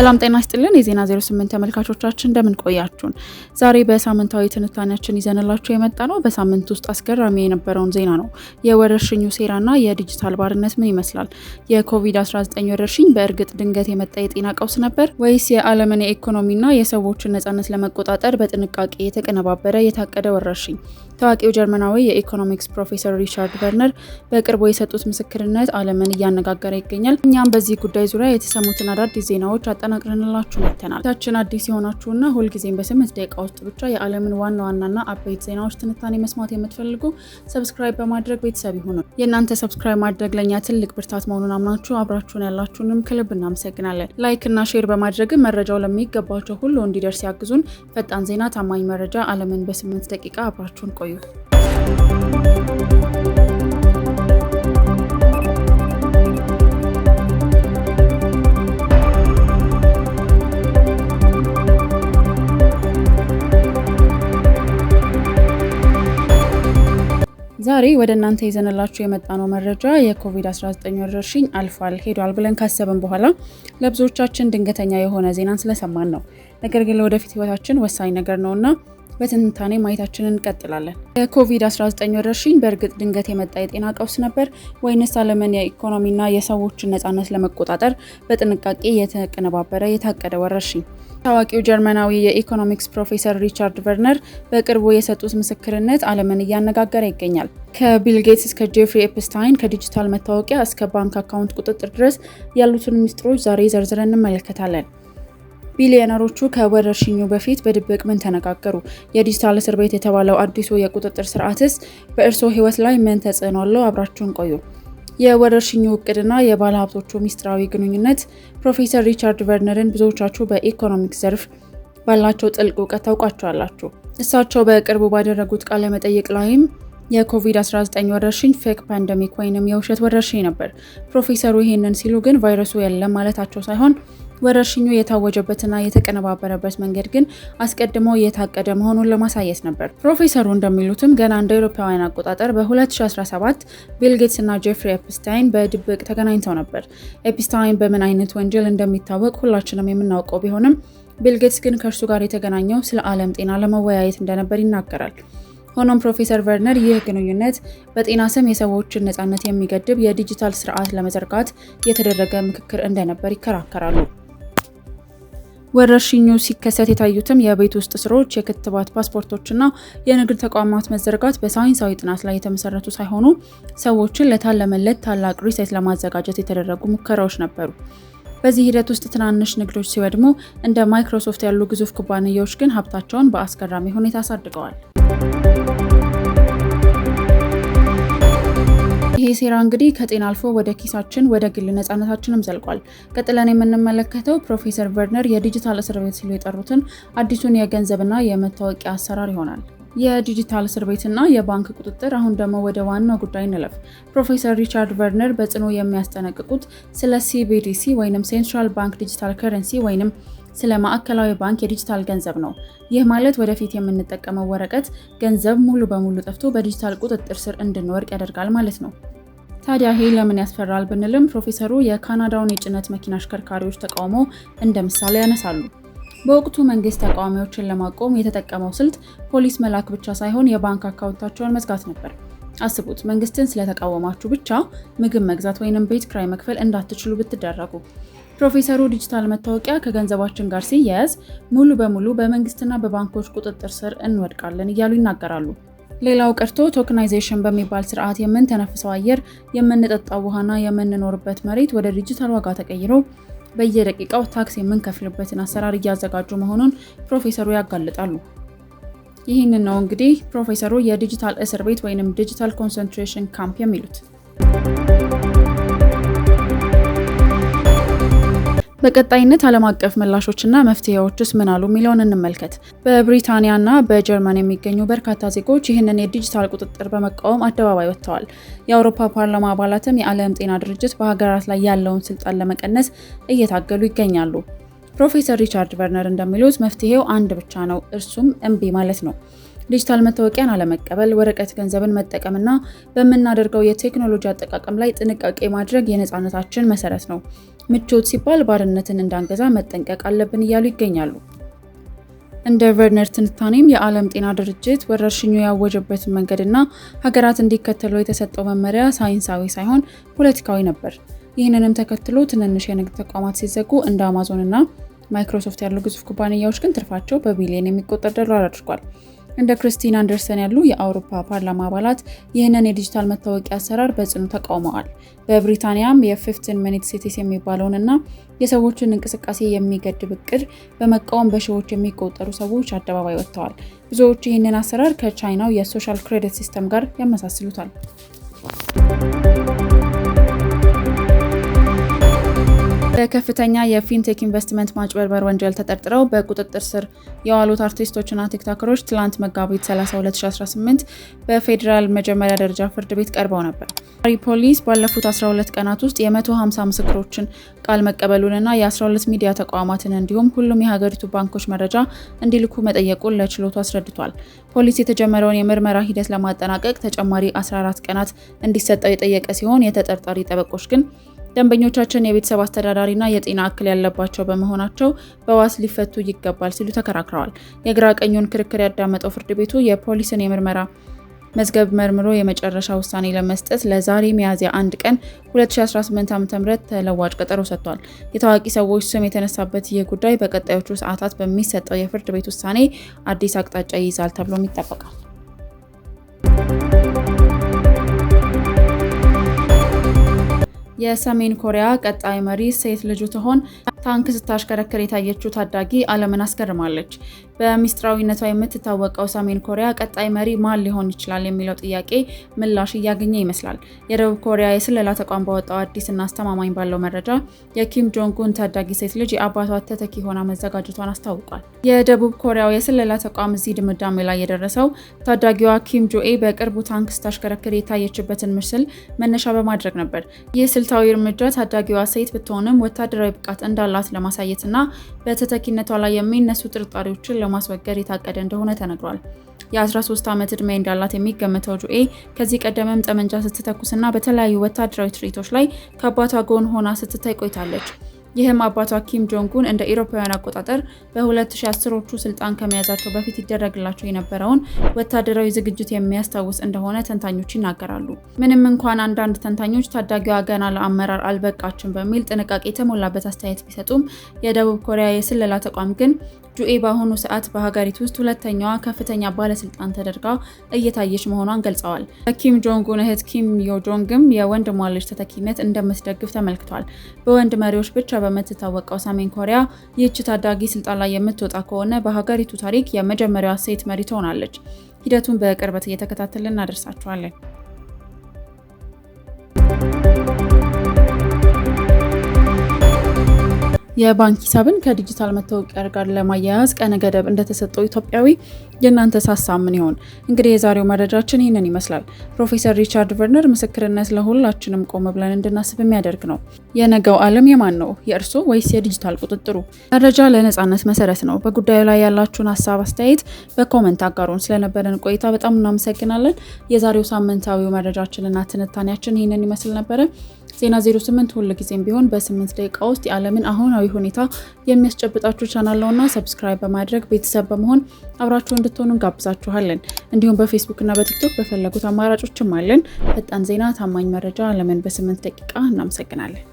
ሰላም ጤና ይስጥልን። የዜና 08 ተመልካቾቻችን፣ እንደምን ቆያችሁን? ዛሬ በሳምንታዊ ትንታኔያችን ይዘንላችሁ የመጣ ነው በሳምንት ውስጥ አስገራሚ የነበረውን ዜና ነው። የወረርሽኙ ሴራና የዲጂታል ባርነት ምን ይመስላል? የኮቪድ-19 ወረርሽኝ በእርግጥ ድንገት የመጣ የጤና ቀውስ ነበር ወይስ የዓለምን የኢኮኖሚና የሰዎችን ነጻነት ለመቆጣጠር በጥንቃቄ የተቀነባበረ የታቀደ ወረርሽኝ? ታዋቂው ጀርመናዊ የኢኮኖሚክስ ፕሮፌሰር ሪቻርድ ቨርነር በቅርቡ የሰጡት ምስክርነት ዓለምን እያነጋገረ ይገኛል። እኛም በዚህ ጉዳይ ዙሪያ የተሰሙትን አዳዲስ ዜናዎች አጠናቅረንላችሁ መጥተናል። ታችን አዲስ የሆናችሁና ሁልጊዜም በ8 ደቂቃ ውስጥ ብቻ የዓለምን ዋና ዋናና አበይት ዜናዎች ትንታኔ መስማት የምትፈልጉ subscribe በማድረግ ቤተሰብ ይሁኑ። የእናንተ subscribe ማድረግ ለእኛ ትልቅ ብርታት መሆኑን አምናችሁ አብራችሁን ያላችሁንም ከልብ እናመሰግናለን። Like እና share በማድረግም መረጃው ለሚገባቸው ሁሉ እንዲደርስ ያግዙን። ፈጣን ዜና፣ ታማኝ መረጃ፣ ዓለምን በ8 ደቂቃ። አብራችሁን ቆዩ። ዛሬ ወደ እናንተ ይዘንላችሁ የመጣነው መረጃ የኮቪድ-19 ወረርሽኝ አልፏል፣ ሄዷል ብለን ካሰብን በኋላ ለብዙዎቻችን ድንገተኛ የሆነ ዜናን ስለሰማን ነው። ነገር ግን ለወደፊት ህይወታችን ወሳኝ ነገር ነውና በትንታኔ ማየታችንን እንቀጥላለን። የኮቪድ-19 ወረርሽኝ በእርግጥ ድንገት የመጣ የጤና ቀውስ ነበር ወይንስ ዓለምን የኢኮኖሚና የሰዎችን ነጻነት ለመቆጣጠር በጥንቃቄ የተቀነባበረ የታቀደ ወረርሽኝ? ታዋቂው ጀርመናዊ የኢኮኖሚክስ ፕሮፌሰር ሪቻርድ ቨርነር በቅርቡ የሰጡት ምስክርነት ዓለምን እያነጋገረ ይገኛል። ከቢል ጌትስ እስከ ጄፍሪ ኤፕስታይን፣ ከዲጂታል መታወቂያ እስከ ባንክ አካውንት ቁጥጥር ድረስ ያሉትን ሚስጥሮች ዛሬ ዘርዝረን እንመለከታለን። ቢሊዮነሮቹ ከወረርሽኙ በፊት በድብቅ ምን ተነጋገሩ? የዲጂታል እስር ቤት የተባለው አዲሱ የቁጥጥር ስርዓትስ በእርስዎ ህይወት ላይ ምን ተጽዕኖ አለው? አብራችሁን ቆዩ። የወረርሽኙ እቅድና የባለሀብቶቹ ሚስጥራዊ ግንኙነት። ፕሮፌሰር ሪቻርድ ቨርነርን ብዙዎቻችሁ በኢኮኖሚክስ ዘርፍ ባላቸው ጥልቅ እውቀት ታውቋቸዋላችሁ። እሳቸው በቅርቡ ባደረጉት ቃለ መጠይቅ ላይም የኮቪድ-19 ወረርሽኝ fake pandemic ወይንም የውሸት ወረርሽኝ ነበር። ፕሮፌሰሩ ይሄንን ሲሉ ግን ቫይረሱ የለም ማለታቸው ሳይሆን ወረርሽኙ የታወጀበትና የተቀነባበረበት መንገድ ግን አስቀድሞ የታቀደ መሆኑን ለማሳየት ነበር። ፕሮፌሰሩ እንደሚሉትም ገና እንደ አውሮፓውያን አቆጣጠር በ2017 ቢል ጌትስ እና ጄፍሪ ኤፕስታይን በድብቅ ተገናኝተው ነበር። ኤፕስታይን በምን አይነት ወንጀል እንደሚታወቅ ሁላችንም የምናውቀው ቢሆንም ቢል ጌትስ ግን ከእርሱ ጋር የተገናኘው ስለ ዓለም ጤና ለመወያየት እንደነበር ይናገራል። ሆኖም ፕሮፌሰር ቨርነር ይህ ግንኙነት በጤና ስም የሰዎችን ነጻነት የሚገድብ የዲጂታል ስርዓት ለመዘርጋት የተደረገ ምክክር እንደነበር ይከራከራሉ። ወረርሽኙ ሲከሰት የታዩትም የቤት ውስጥ እስሮች፣ የክትባት ፓስፖርቶችና የንግድ ተቋማት መዘርጋት በሳይንሳዊ ጥናት ላይ የተመሰረቱ ሳይሆኑ ሰዎችን ለታለመለት ታላቅ reset ለማዘጋጀት የተደረጉ ሙከራዎች ነበሩ። በዚህ ሂደት ውስጥ ትናንሽ ንግዶች ሲወድሙ፣ እንደ ማይክሮሶፍት ያሉ ግዙፍ ኩባንያዎች ግን ሀብታቸውን በአስገራሚ ሁኔታ አሳድገዋል። ይሄ ሴራ እንግዲህ ከጤና አልፎ ወደ ኪሳችን፣ ወደ ግል ነጻነታችንም ዘልቋል። ቀጥለን የምንመለከተው ፕሮፌሰር ቨርነር የዲጂታል እስር ቤት ሲሉ የጠሩትን አዲሱን የገንዘብና የመታወቂያ አሰራር ይሆናል። የዲጂታል እስር ቤትና የባንክ ቁጥጥር። አሁን ደግሞ ወደ ዋናው ጉዳይ እንለፍ። ፕሮፌሰር ሪቻርድ ቨርነር በጽኑ የሚያስጠነቅቁት ስለ CBDC ወይም central bank digital currency ወይም ስለ ማዕከላዊ ባንክ የዲጂታል ገንዘብ ነው። ይህ ማለት ወደፊት የምንጠቀመው ወረቀት ገንዘብ ሙሉ በሙሉ ጠፍቶ በዲጂታል ቁጥጥር ስር እንድንወድቅ ያደርጋል ማለት ነው። ታዲያ ይሄ ለምን ያስፈራል ብንልም ፕሮፌሰሩ የካናዳውን የጭነት መኪና አሽከርካሪዎች ተቃውሞ እንደ ምሳሌ ያነሳሉ። በወቅቱ መንግስት ተቃዋሚዎችን ለማቆም የተጠቀመው ስልት ፖሊስ መላክ ብቻ ሳይሆን የባንክ አካውንታቸውን መዝጋት ነበር። አስቡት፣ መንግስትን ስለተቃወማችሁ ብቻ ምግብ መግዛት ወይንም ቤት ክራይ መክፈል እንዳትችሉ ብትደረጉ። ፕሮፌሰሩ ዲጂታል መታወቂያ ከገንዘባችን ጋር ሲያያዝ ሙሉ በሙሉ በመንግስትና በባንኮች ቁጥጥር ስር እንወድቃለን እያሉ ይናገራሉ። ሌላው ቀርቶ tokenization በሚባል ስርዓት የምንተነፍሰው አየር፣ የምንጠጣው ውሃና የምንኖርበት መሬት ወደ ዲጂታል ዋጋ ተቀይሮ በየደቂቃው ታክስ የምንከፍልበትን አሰራር እያዘጋጁ መሆኑን ፕሮፌሰሩ ያጋልጣሉ። ይህንን ነው እንግዲህ ፕሮፌሰሩ የዲጂታል እስር ቤት ወይንም digital concentration camp የሚሉት። በቀጣይነት ዓለም አቀፍ ምላሾችና መፍትሄዎችስ ምን አሉ የሚለውን እንመልከት። በብሪታንያና በጀርመን የሚገኙ በርካታ ዜጎች ይህንን የዲጂታል ቁጥጥር በመቃወም አደባባይ ወጥተዋል። የአውሮፓ ፓርላማ አባላትም የዓለም ጤና ድርጅት በሀገራት ላይ ያለውን ስልጣን ለመቀነስ እየታገሉ ይገኛሉ። ፕሮፌሰር ሪቻርድ ቨርነር እንደሚሉት መፍትሄው አንድ ብቻ ነው፣ እርሱም እምቢ ማለት ነው። ዲጂታል መታወቂያን አለመቀበል፣ ወረቀት ገንዘብን መጠቀምና በምናደርገው የቴክኖሎጂ አጠቃቀም ላይ ጥንቃቄ ማድረግ የነፃነታችን መሰረት ነው። ምቾት ሲባል ባርነትን እንዳንገዛ መጠንቀቅ አለብን እያሉ ይገኛሉ። እንደ ቨርነር ትንታኔም የዓለም ጤና ድርጅት ወረርሽኙ ያወጀበትን መንገድና ሀገራት እንዲከተሉ የተሰጠው መመሪያ ሳይንሳዊ ሳይሆን ፖለቲካዊ ነበር። ይህንንም ተከትሎ ትንንሽ የንግድ ተቋማት ሲዘጉ እንደ አማዞን እና ማይክሮሶፍት ያሉ ግዙፍ ኩባንያዎች ግን ትርፋቸው በቢሊዮን የሚቆጠር ዶላር አድርጓል። እንደ ክርስቲን አንደርሰን ያሉ የአውሮፓ ፓርላማ አባላት ይህንን የዲጂታል መታወቂያ አሰራር በጽኑ ተቃውመዋል። በብሪታንያም የ15 minute cities የሚባለውንና የሰዎችን እንቅስቃሴ የሚገድብ እቅድ በመቃወም በሺዎች የሚቆጠሩ ሰዎች አደባባይ ወጥተዋል። ብዙዎቹ ይህንን አሰራር ከቻይናው የ social credit system ጋር ያመሳስሉታል። በከፍተኛ የ fintech ኢንቨስትመንት ማጭበርበር ወንጀል ተጠርጥረው በቁጥጥር ስር የዋሉት አርቲስቶችና ቲክቶከሮች ትላንት መጋቢት 30 2018 በፌዴራል መጀመሪያ ደረጃ ፍርድ ቤት ቀርበው ነበር። ፖሊስ ባለፉት 12 ቀናት ውስጥ የ150 ምስክሮችን ቃል መቀበሉንና የ12 ሚዲያ ተቋማትን እንዲሁም ሁሉም የሀገሪቱ ባንኮች መረጃ እንዲልኩ መጠየቁን ለችሎቱ አስረድቷል። ፖሊስ የተጀመረውን የምርመራ ሂደት ለማጠናቀቅ ተጨማሪ 14 ቀናት እንዲሰጠው የጠየቀ ሲሆን የተጠርጣሪ ጠበቆች ግን ደንበኞቻችን የቤተሰብ አስተዳዳሪና የጤና እክል ያለባቸው በመሆናቸው በዋስ ሊፈቱ ይገባል ሲሉ ተከራክረዋል። የግራ ቀኙን ክርክር ያዳመጠው ፍርድ ቤቱ የፖሊስን የምርመራ መዝገብ መርምሮ የመጨረሻ ውሳኔ ለመስጠት ለዛሬ ሚያዝያ 1 ቀን 2018 ዓ.ም ተለዋጭ ቀጠሮ ሰጥቷል። የታዋቂ ሰዎች ስም የተነሳበት ይህ ጉዳይ በቀጣዮቹ ሰዓታት በሚሰጠው የፍርድ ቤት ውሳኔ አዲስ አቅጣጫ ይይዛል ተብሎም ይጠበቃል። የሰሜን ኮሪያ ቀጣይ መሪ ሴት ልጁ ትሆን? ታንክ ስታሽከረክር የታየችው ታዳጊ ዓለምን አስገርማለች። በሚስጥራዊነቷ የምትታወቀው ሰሜን ኮሪያ ቀጣይ መሪ ማን ሊሆን ይችላል የሚለው ጥያቄ ምላሽ እያገኘ ይመስላል። የደቡብ ኮሪያ የስለላ ተቋም ባወጣው አዲስና አስተማማኝ ባለው መረጃ የኪም ጆንግ ኡን ታዳጊ ሴት ልጅ የአባቷ ተተኪ ሆና መዘጋጀቷን አስታውቋል። የደቡብ ኮሪያው የስለላ ተቋም እዚህ ድምዳሜ ላይ የደረሰው ታዳጊዋ ኪም ጆኤ በቅርቡ ታንክ ስታሽከረክር የታየችበትን ምስል መነሻ በማድረግ ነበር። ይህ ስልታዊ እርምጃ ታዳጊዋ ሴት ብትሆንም ወታደራዊ ብቃት እንዳላት ለማሳየትና በተተኪነቷ ላይ የሚነሱ ጥርጣሬዎችን ለማስወገድ የታቀደ እንደሆነ ተነግሯል። የ13 ዓመት ዕድሜ እንዳላት የሚገመተው ጁኤ ከዚህ ቀደምም ጠመንጃ ስትተኩስና በተለያዩ ወታደራዊ ትርኢቶች ላይ ከአባቷ ጎን ሆና ስትታይ ቆይታለች። ይህም አባቷ ኪም ጆንግ ኡን እንደ ኢሮፓውያን አቆጣጠር በ2010ዎቹ ስልጣን ከመያዛቸው በፊት ይደረግላቸው የነበረውን ወታደራዊ ዝግጅት የሚያስታውስ እንደሆነ ተንታኞች ይናገራሉ። ምንም እንኳን አንዳንድ ተንታኞች ታዳጊዋ ገና ለአመራር አልበቃችም በሚል ጥንቃቄ የተሞላበት አስተያየት ቢሰጡም የደቡብ ኮሪያ የስለላ ተቋም ግን ጁኤ በአሁኑ ሰዓት በሀገሪቱ ውስጥ ሁለተኛዋ ከፍተኛ ባለስልጣን ተደርጋ እየታየች መሆኗን ገልጸዋል። ኪም ጆንግ ኡን እህት ኪም ዮ ጆንግም የወንድሟ ልጅ ተተኪነት እንደምትደግፍ ተመልክቷል። በወንድ መሪዎች ብቻ በምትታወቀው ሰሜን ኮሪያ ይህች ታዳጊ ስልጣን ላይ የምትወጣ ከሆነ በሀገሪቱ ታሪክ የመጀመሪያዋ ሴት መሪ ትሆናለች። ሂደቱን በቅርበት እየተከታተልን እናደርሳችኋለን። የባንክ ሂሳብን ከዲጂታል መታወቂያ ጋር ለማያያዝ ቀነ ገደብ እንደተሰጠው ኢትዮጵያዊ የእናንተስ ሀሳብ ምን ይሆን? እንግዲህ የዛሬው መረጃችን ይህንን ይመስላል። ፕሮፌሰር ሪቻርድ ቨርነር ምስክርነት ለሁላችንም ቆም ብለን እንድናስብ የሚያደርግ ነው። የነገው ዓለም የማን ነው? የእርሶ ወይስ የዲጂታል ቁጥጥሩ? መረጃ ለነጻነት መሰረት ነው። በጉዳዩ ላይ ያላችሁን ሀሳብ፣ አስተያየት በ comment አጋሩን። ስለነበረን ቆይታ በጣም እናመሰግናለን። የዛሬው ሳምንታዊው መረጃችንና ትንታኔያችን ይህንን ይመስል ነበረ። ዜና 08 ሁል ጊዜም ቢሆን በ8 ደቂቃ ውስጥ የዓለምን አሁናዊ ሁኔታ የሚያስጨብጣችሁ ቻናል ነውና subscribe በማድረግ ቤተሰብ በመሆን አብራችሁ እንድትሆኑ እንጋብዛችኋለን። እንዲሁም በፌስቡክ እና በቲክቶክ በፈለጉት አማራጮችም አለን። ፈጣን ዜና፣ ታማኝ መረጃ ዓለምን በ8 ደቂቃ። እናመሰግናለን።